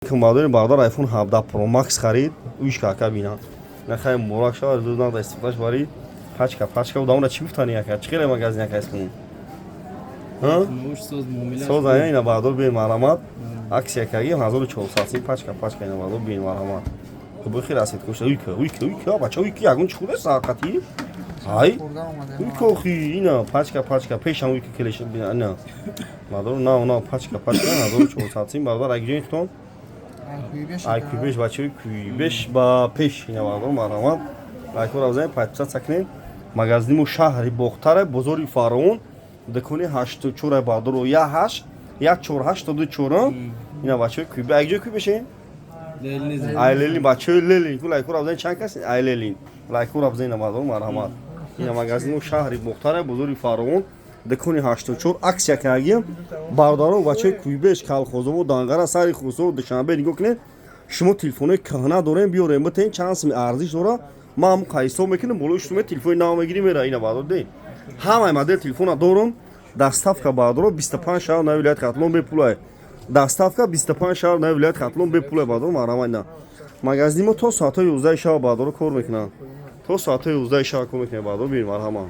Алейкум, бародар. iPhone 17 Pro Max харид. Уиш кака бина. Нахай, муборак шава, зуд нақда истифодаш бари. Пачка, пачка удамона чӣ гуфтани яка? Чӣ хеле магазин яка искун? Ҳа? Соз ина, бародар, бин, марҳамат. Акция каги 1400 сим, пачка, пачка ина, бародар, бин, марҳамат. Хуб, хеле расид кушта. Уйка, уйка, уйка, бача, уйка, ягон чӣ хурда сақати? Ай? Уйка охи, ина пачка, пачка, пешам уйка келеш ина. Бародар, на, на, пачка, пачка 1400 сим, бародар, агиҷои хутон? Ай куйбеш, бачаҳои куйбеш ба пеш ина, бародар, марҳамат. Лайкҳоро бизанед, подписаться кунед. Магазини мо шаҳри Бохтара, бозори Фараон, дукони 84, бародаро, я ҳашт як чор 84. Ина, бачаҳои куйбе, ай ҷои куйбеше? Ай Ленин, бачаҳои Ленин ку лайкҳоро бизанед. Чанд кас ай Ленин? Лайкҳоро бизанед, бародаро, марҳамат. Ина магазини мо шаҳри Бохтара, бозори Фараон, дукони 84, акция кардагиам, бародаро. Бачаҳои Куйбеш, Калхозобо, Дангара, Сари Хусо, Душанбе, нигоҳ кунед. Шумо телефонои кӯҳна дорем, биёрем, битен, чанд сими арзиш дора, ман ҳам ҳисоб мекунам, болои шумо телефони нав мегирӣ, мера. Ина, бародар, де ҳамаи модел телефона дорум. Доставка, бародаро, 25 шаҳр нави вилояти Хатлон бепулай. Доставка 25 шаҳр нави вилояти Хатлон бепулай, бародаро, марҳамат. Ина магазини мо то соатҳои 11 шаб, бародаро, кор мекунанд, то соатҳои 11 шаб кор мекунад, бародаро, бибин, марҳамат.